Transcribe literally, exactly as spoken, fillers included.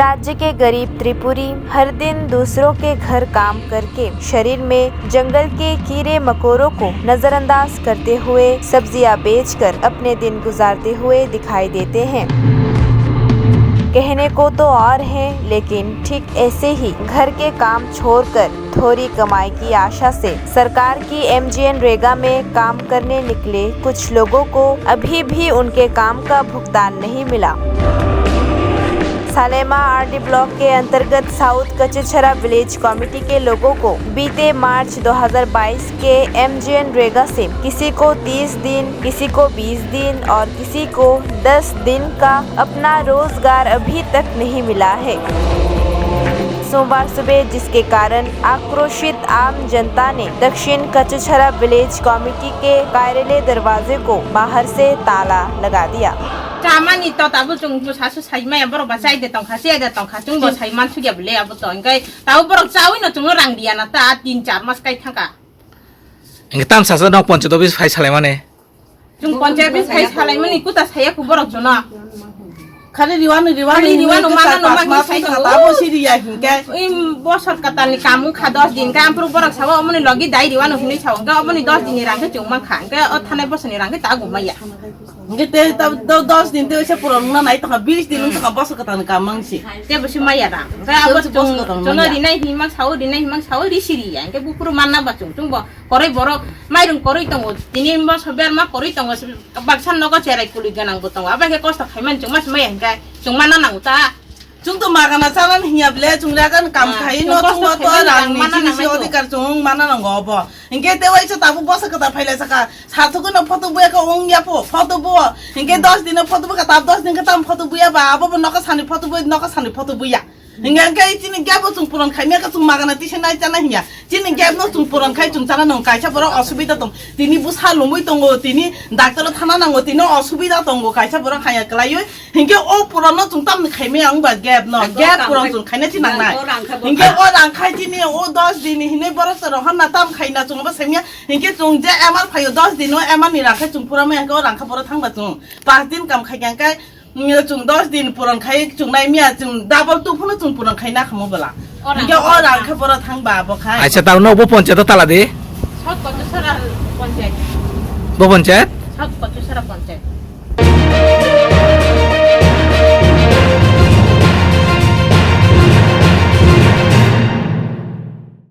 राज्य के गरीब त्रिपुरी हर दिन दूसरों के घर काम करके शरीर में जंगल के कीड़े मकोड़ों को नजरअंदाज करते हुए सब्जियां बेचकर अपने दिन गुजारते हुए दिखाई देते हैं। कहने को तो और है, लेकिन ठीक ऐसे ही घर के काम छोड़कर थोड़ी कमाई की आशा से सरकार की एमजीएनरेगा में काम करने निकले कुछ लोगों को अभी भी उनके काम का भुगतान नहीं मिला। सालेमा आरडी ब्लॉक के अंतर्गत साउथ कचुछरा विलेज कमेटी के लोगों को बीते मार्च दो हज़ार बाईस के एमजीएनरेगा से किसी को तीस दिन, किसी को बीस दिन और किसी को दस दिन का अपना रोजगार अभी तक नहीं मिला है। सोमवार सुबह जिसके कारण आक्रोशित आम जनता ने दक्षिण कचुछरा विलेज कमेटी के कार्यालय दरवाजे को बाहर से ताला लगा दिया। Chamani to tabuk chwng bwsa se sai maya, borok ba chai de tongkha, chai de tongkha, chwng bo sai man sugya bwle abo to, hwnkhe tabuk borok chaui no chwngno rang riya na ta, tin char mas kai thangkha. Hwnkhe tam sasa nok ponchayat office phai salaimani. Chwng ponchayat office phai salaimani kuta saya ku borok jono. Khali riwano, riwano, Khali riwano, riwano, manano, manano, manano, manano, tabo siriya hingke. Im bosor katalni kamu kha dos din ka, ampuru borok sabo omoni logi dai riwano hinui sao, hingke omoni dos dinni rang khe chwng mankha, hingke o thanai bosorni rang khe ta gumaya. Hingke te ta do-, dos din te se puron na nai tongkha, bis din wng tongkha, bosor katalni kam mangsi. Te bo se maya rang. Hingke abo Bosor chwng, katalni chwngno maya. Rinai himang sao, rinai himang sao, ri siriya, hingke bupuru manna ba chwng, chwng bo koroi borok mairung koroi tongo, tini bosor berma koroi tongo, baksa nogo cherai kului ganang bo tongo, abo hingke kosto khaimani chwng mas maya hingke chwng manna nango ta. Chwng to magana chalan hinya ble, chwng ragan kam Ah, khai chwng no kosto chwng to khaimani rang rang ni mana chini si nangnai to. Odhikar chwng mana nango obo. Hinkhe te waisa tabuk bosa kwtal phailai saka, sathukno photo buya khe wng ya pho, photo buo. Hinkhe dos dino photo buka, tab dos din khe tam photo buya ba, abo bo nokha sani photo bui, nokha sani photo buya. Hinkhe hinkhe chini gap bo chwng puron khaimya khe chwng magana tisa nai chana hinya. Chini gap no chwng puron khai chwng chana nang kaisa borok osubida tong. Tini bwsa lumui tongo, tini doctor o thana nango, tini osubida tongo kaisa borok haya kwlaiwi. Hinkhe o puron no chwng tamni khaimaya wngba gap no, Gap gap puron khaimaya. Chwng khaina chinangnai. Gap o rang kha bo. Hinkhe o rang khai chini o dos din hinwi borok chwng rohorna tam khaina chwng bo saimya. Hinkhe chwng je M R phaio dos din o M R ni rang khai chwng pura maya hinkhe o rang kha pura thangba chwng. Pas din kam khai khe hinkhe, mm, chwng dos din puron khai chwng nai miya chwng double two phano chwng puron khai na khamo bwla. O rang Hinkhe kha o pura rang thang. Kha pura thangba bo khai. Acha tao no bo ponchayat tala di. South Kochusara ponchayat. Bo ponchayat? South Kochusara ponchayat.